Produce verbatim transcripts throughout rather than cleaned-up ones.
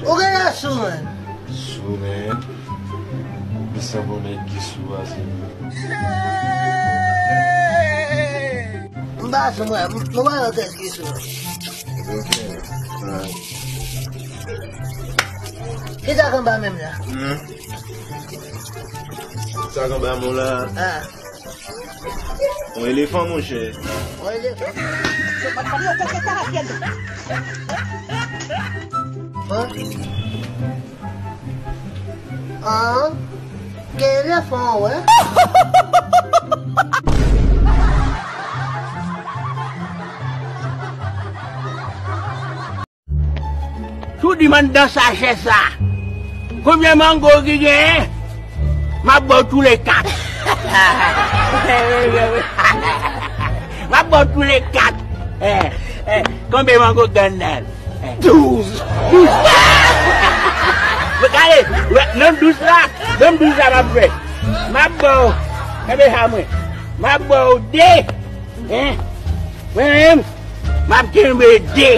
Ou genlè sou, man? Sou, man. Li sanble yon nèg ki sou a, se vre. M pa sou, mwen. M pa yon nèg ki sou. Ok. Alright. Kisa k anba men m la? Hmm. Sa k anba men w la? Ah. Yon elefan, monchè. Yon elefan. An? An? Gen elefan, wè. Si w di m anndan sachè sa, konbyen mango ki genyen, m ap ba w tou le kat. M ap ba w tou le kat. Eh, eh, konbyen mango k anndan l? Eh. Douz. Douz. Gade, wè, menm douz la, menm douz la m ap fè. M ap ba w, kenbe sa mwen. M ap ba w de. Hein? Mwen menm, m ap kenbe de.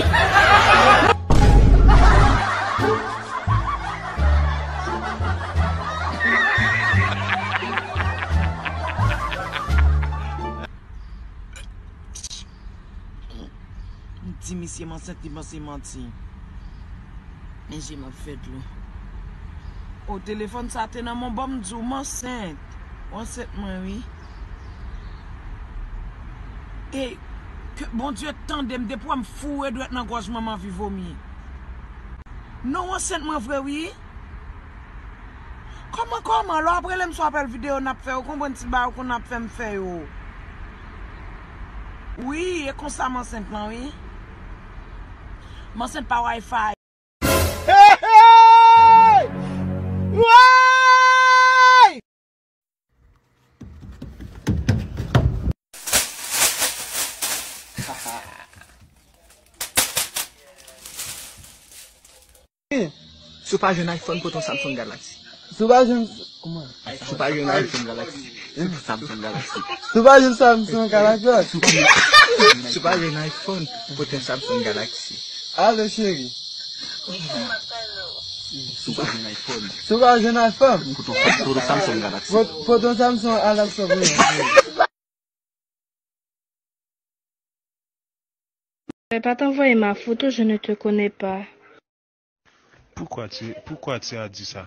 M di misye m ansent, li panse manti. Men je m ap fè dlo. O, telefòn sa te nan men w, ban m di w, m ansent. Ou ansent mwen, wi. E ke Bondye tande m, depi w wè m foure dwèt nan gòj mwen, m anvi vomi. Non, w ansent mwen vre, wi. Kòman, kòman? Lè w ap rele m sou apèl videyo n ap fè, ou konprann ti bagay ou konn ap fè m fè yo. Wi, e konsa m ansent lan, wi. M ansent pa Wi-Fi. Hey, hey! Woy! Si w pa jwenn iPhone, pote yon Samsung Galaxy. Si w pa jwenn, kòman? Si w pa jwenn iPhone, Galaxy. Samsung Galaxy. Si w pa jwenn Samsung Galaxy. Si w pa jwenn iPhone, pote yon Samsung Galaxy. Alo, cheri. Si w pa jwenn iPhone. Si w pa jwenn iPhone. Pote yon, pote yon Samsung Galaxy. Pot-, pote yon Samsung Galaxy pou mwen, cheri. Papa t'a envoyé ma photo, je ne te connais pas. Pourquoi tu, pourquoi tu as dit ça?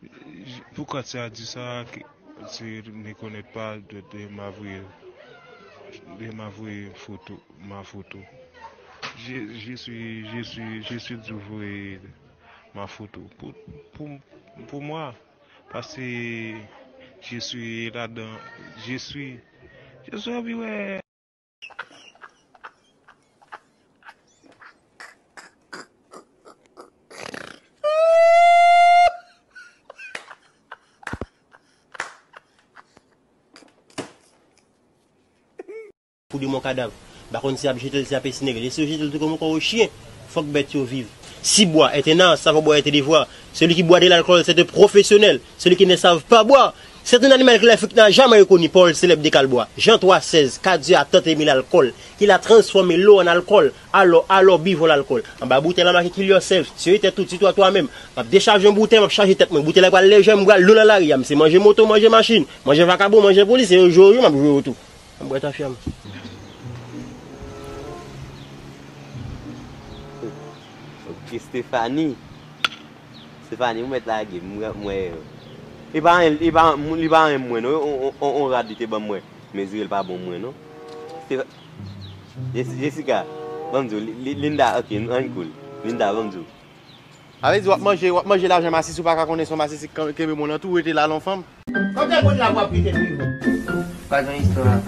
Je, pourquoi tu as dit ça, que tu ne connais pas de, de m'envoyer, de m'envoyer photo, ma photo? Je, je suis, je suis, je suis dû envoyer ma photo. Pour, pour, pour moi, parce que je suis là-dedans, je suis, je suis environ Fou de mon kadav. M pa konn si y ap jete l, si y ap ensinere l. E si yo jete l tou kòm yon kò chyen, fòk bèt yo viv. Si boire est un art, savoir boire est un devoir. Celui qui boit de l'alcool, c'est un professionnel. Celui qui ne savent pas boire, c'est un animal que l'Afrique n'a jamais reconnu. Parole célèbre de Kalbwa. Jean trois seize, car Dieu a tant aimé l'alcool, qu'il a transformé l'eau en alcool. Alors, alors, buvons l'alcool. Anba boutèy la make kill yourself. Tiye tèt ou, tue-toi toi-même. M ap dechaje yon boutèy, m ap chaje tèt mwen. Boutèy la pral lejè, m pral lou nan lari a. M se manje moto, manje machin, manje vakabon, manje polis, e yo jwe yo, m ap jwe yo tou. Ann bwè tafya m. Ok, Stephanie. Stephanie, ou mèt lage m, mwen, mwen. E pa anyen, e pa, li pa anyen mwen, non. On, on, on, on rad li te ban mwen. Mezire l pa bon mwen, non. Steph-, Jess-, Jessica, ban m di w, Li-, Li-, Linda, ok, ann cool. Linda, ban m di w. Sa vle di w ap manje, w ap manje lajan masis, ou pa ka konnen se yon masisi k kenbe mwen nan tou, rete la, non, fanm. Kote moun la w ap kite m vivan? Pa gen istwa.